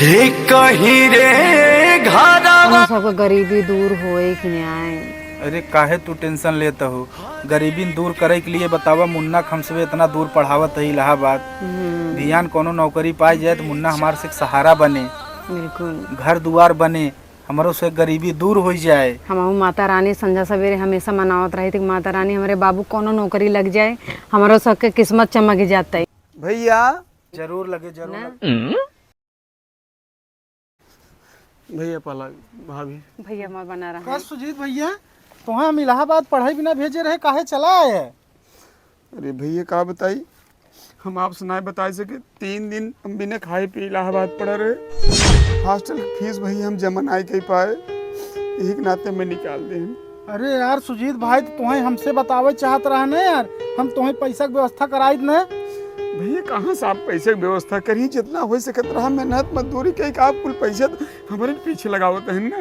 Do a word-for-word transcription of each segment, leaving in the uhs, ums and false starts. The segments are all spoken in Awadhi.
हे कहीं रे घरवा। हम सबके गरीबी दूर होए कि न्याय। अरे काहे तू टेंशन लेत हो? गरीबी दूर करे के लिए बतावा, मुन्ना के हम सबे इतना दूर पढ़ावत है इलाहाबाद। हम्म। भियान कोनो नौकरी पाए जाए तो मुन्ना हमार से सहारा बने, बिल्कुल। घर दुआर बने, हमरो से गरीबी दूर हो जाए। हमहू माता रानी संझा सवेरे हमेशा मनावत रही थी कि माता रानी हमरे बाबू कोनो नौकरी लग जाए, हमरो सबके किस्मत चमक जाते। भैया। जरूर लगे, जरूर ना? लगे। भैया पहला, भाभी। भैया हमार बना रहा का है। सुजीत भैया, तोहे हम इलाहाबाद पढ़ाई बिना भेजे रहे, काहे चला आए? अरे भैया का बताई, हम आपसे ना बताई सके। तीन दिन हम बिना खाए पिए इलाहाबाद पड़ा रहे। हॉस्टल की फीस भैया हम जमा ना कर पाए, यही के नाते मैं निकाल दे। अरे यार सुजीत भाई, तो तोहे हमसे बतावे चाहत रहा ना यार, हम तोहे पैसा के व्यवस्था कराई न। भैया कहाँ से आप पैसे के व्यवस्था करी, जितना हो सकत रहा मेहनत मजदूरी के, आप कुल पैसे तो हमारे पीछे लगावत हैं ना।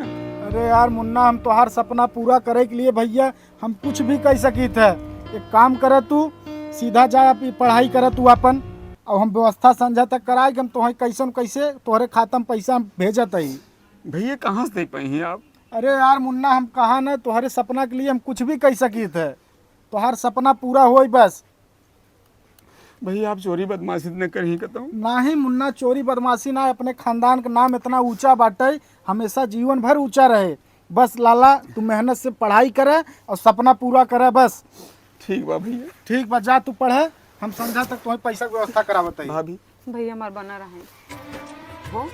अरे यार मुन्ना, हम तोहार सपना पूरा करे के लिए भैया हम कुछ भी कह सकीत है। एक काम करे तू, सीधा जा आप ई पढ़ाई करे तू अपन, और हम व्यवस्था संझा तक कराए के हम तोहे कैसन कैसे तोहरे खाता में पैसा हम भेजत हई। भैया कहाँ से दे पाई हैं आप? अरे यार मुन्ना, हम कहा न, तोहरे सपना के लिए हम कुछ भी कह सकीत है। तोहार सपना पूरा होई बस। भैया आप चोरी बदमाशी न करी कतहूँ। नाही मुन्ना, चोरी बदमाशी ना, अपने खानदान का नाम इतना ऊंचा बाटे, हमेशा जीवन भर ऊंचा रहे। बस लाला तू मेहनत से पढ़ाई करे और सपना पूरा करे बस। ठीक बा भैया। ठीक बा, जा तू पढ़े, हम संझा तक तोहे पैसा के व्यवस्था करावत हई। भाभी। भैया हमार बना रहे। हो,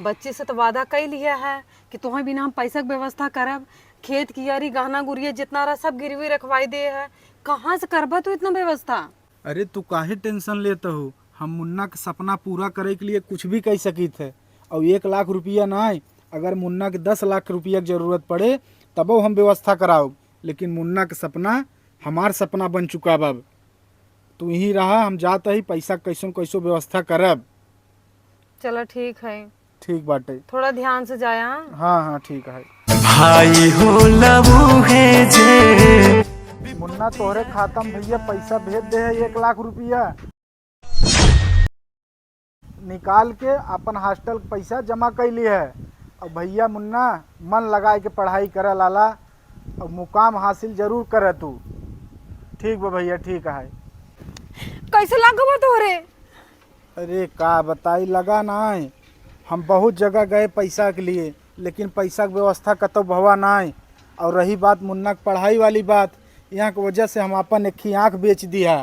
बच्चे से तो वादा कई लिया है कि तोहे बिना हम पैसा के व्यवस्था करब। खेत कियारी गहना गुरिया जितना रहा सब गिरवी रखवाई दे है, कहाँ से करबा तू इतना व्यवस्था? अरे तू काहे टेंशन लेत हो, हम मुन्ना के सपना पूरा करे के लिए कुछ भी कह सकीत है। और एक लाख रुपया ना आए, अगर मुन्ना के दस लाख रुपया के जरूरत पड़े तबो हम व्यवस्था कराओ, लेकिन मुन्ना के सपना हमार सपना बन चुका बा। अब तू यहीं रहा, हम जात ही पैसा कैसन कैसो व्यवस्था करब। चला ठीक है। ठीक बाटे। थोड़ा ध्यान से जाया। हाँ, हाँ, ठीक है। भाई होला उहे जे। मुन्ना, तोहरे खाता में भैया पैसा भेज दे है एक लाख रुपया। निकाल के अपन हॉस्टल के पैसा जमा कैली है। और भैया मुन्ना, मन लगाए के पढ़ाई करे लाला, और मुकाम हासिल जरूर करे तू। ठीक बा भैया, ठीक है। कैसे लागबा तोहरे? अरे का बताई, लगा नाय। हम बहुत जगह गए पैसा के लिए, लेकिन पैसा के व्यवस्था कतौ भवा नाय। और रही बात मुन्ना के पढ़ाई वाली बात, यहाँ के वजह से हम अपन एक ही आँख बेच दिया।